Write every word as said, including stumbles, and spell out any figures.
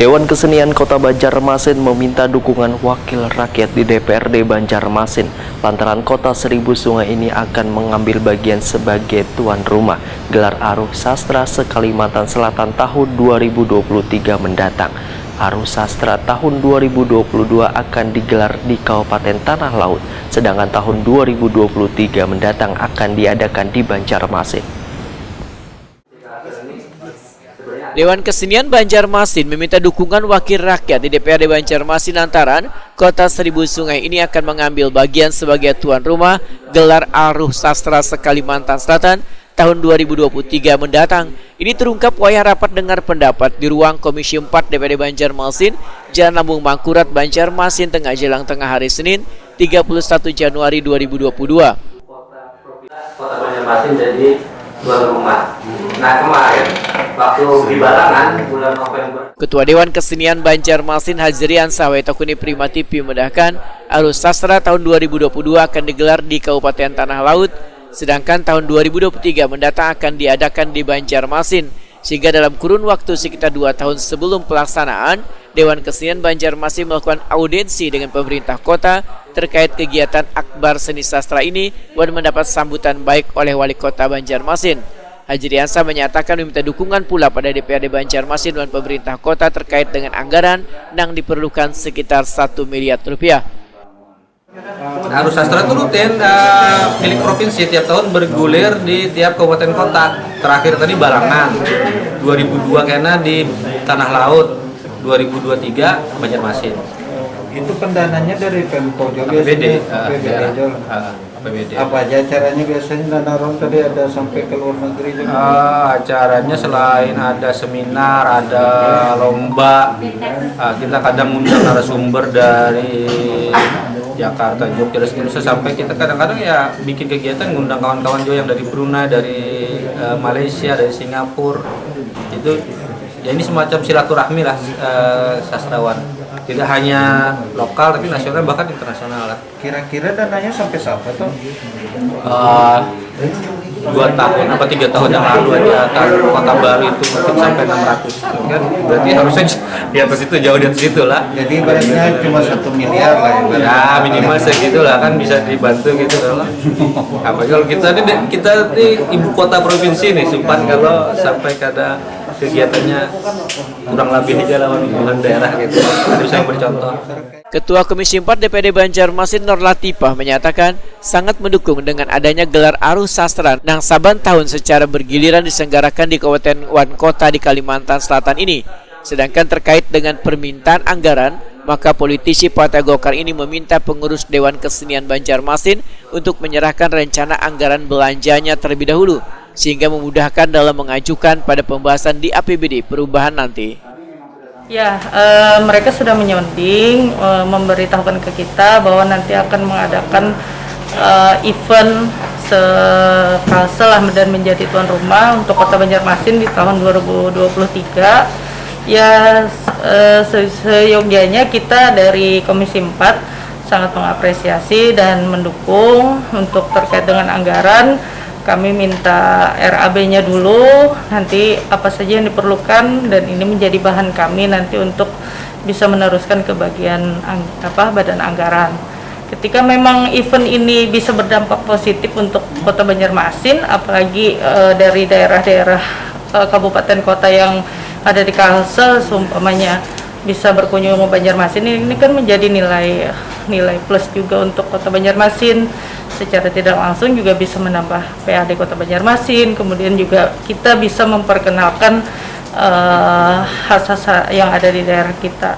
Dewan Kesenian Kota Banjarmasin meminta dukungan wakil rakyat di D P R D Banjarmasin lantaran Kota Seribu Sungai ini akan mengambil bagian sebagai tuan rumah gelar Aruh Sastra se-Kalimantan Selatan tahun dua ribu dua puluh tiga mendatang. Aruh Sastra tahun dua ribu dua puluh dua akan digelar di Kabupaten Tanah Laut, sedangkan tahun dua ribu dua puluh tiga mendatang akan diadakan di Banjarmasin. Dewan Kesenian Banjarmasin meminta dukungan wakil rakyat di D P R D Banjarmasin lantaran Kota Seribu Sungai ini akan mengambil bagian sebagai tuan rumah gelar Aruh Sastra se-Kalimantan Selatan tahun dua ribu dua puluh tiga mendatang. Ini terungkap wayah rapat dengar pendapat di ruang Komisi empat D P R D Banjarmasin, Jalan Lambung Mangkurat, Banjarmasin, tengah jelang tengah hari Senin, tiga puluh satu Januari dua ribu dua puluh dua. Kota Banjarmasin jadi tuan rumah. Nah, kemarin waktu di Balangan bulan November. Ketua Dewan Kesenian Banjarmasin Hajriansah Waitakuni Prima T V memedahkan, Aruh Sastra tahun dua ribu dua puluh dua akan digelar di Kabupaten Tanah Laut, sedangkan tahun dua ribu dua puluh tiga mendatang akan diadakan di Banjarmasin. Sehingga dalam kurun waktu sekitar dua tahun sebelum pelaksanaan, Dewan Kesenian Banjarmasin melakukan audiensi dengan pemerintah kota terkait kegiatan Akbar Seni Sastra ini wan mendapat sambutan baik oleh Wali Kota Banjarmasin. Hajriansah menyatakan meminta dukungan pula pada D P R D Banjarmasin wan pemerintah kota terkait dengan anggaran nang diperlukan sekitar satu miliar rupiah. Nah, Aruh Sastra itu rutin uh, milik provinsi, tiap tahun bergulir di tiap kabupaten kota. Terakhir tadi Balangan, dua ribu dua kena di Tanah Laut, dua ribu dua tiga Banjarmasin. Itu pendananya dari Pemko juga A P B D, biasanya uh, A P B D daerah. Jol. Uh, A P B D. Apa aja acaranya biasanya dana ron tadi ada sampai ke luar negeri juga. Uh, acaranya selain ada seminar, ada lomba, uh, kita kadang ngundang narasumber dari Jakarta, Jogja, dan seterusnya, sampai kita kadang-kadang ya bikin kegiatan ngundang kawan-kawan juga yang dari Brunei, dari uh, Malaysia, dari Singapura. Itu ya, ini semacam silaturahmi lah, uh, sastrawan. Tidak hanya lokal tapi nasional, bahkan internasional lah. Kira-kira dananya sampai siapa tuh? Uh, dua tahun apa tiga tahun yang lalu aja, tahun Kota Baru itu mungkin sampai enam ratusan kan, berarti harusnya di atas itu, jauh di atas itu lah. Jadi ibaratnya cuma satu miliar lah ibaratnya. Ya, minimal segitulah kan, bisa dibantu gitu loh. Apa kalau kita ini, kita ini ibu kota provinsi nih, supan kalau sampai kada kegiatannya kurang lebih aja lawan bukan daerah gitu, bisa bercontoh. Ketua Komisi empat D P D Banjarmasin Nor Latifah menyatakan sangat mendukung dengan adanya gelar Aruh Sastra nang saban tahun secara bergiliran diselenggarakan di kabupaten wan kota di Kalimantan Selatan ini. Sedangkan terkait dengan permintaan anggaran, maka politisi Partai Golkar ini meminta pengurus Dewan Kesenian Banjarmasin untuk menyerahkan rencana anggaran belanjanya terlebih dahulu, sehingga memudahkan dalam mengajukan pada pembahasan di A P B D perubahan nanti. Ya, eh, mereka sudah menyonding, eh, memberitahukan ke kita bahwa nanti akan mengadakan eh, event se-Kalsel lah dan menjadi tuan rumah untuk Kota Banjarmasin di tahun dua ribu dua puluh tiga. Ya, eh, se- seyogianya kita dari Komisi empat sangat mengapresiasi dan mendukung untuk terkait dengan anggaran. Kami minta R A B-nya dulu, nanti apa saja yang diperlukan, dan ini menjadi bahan kami nanti untuk bisa meneruskan ke bagian ang- apa badan anggaran. Ketika memang event ini bisa berdampak positif untuk Kota Banjarmasin, apalagi eh, dari daerah-daerah eh, kabupaten kota yang ada di Kalsel, seumpamanya bisa berkunjung ke Banjarmasin, ini kan menjadi nilai nilai plus juga untuk Kota Banjarmasin. Secara tidak langsung juga bisa menambah P A D Kota Banjarmasin, kemudian juga kita bisa memperkenalkan eh, khas-khas yang ada di daerah kita.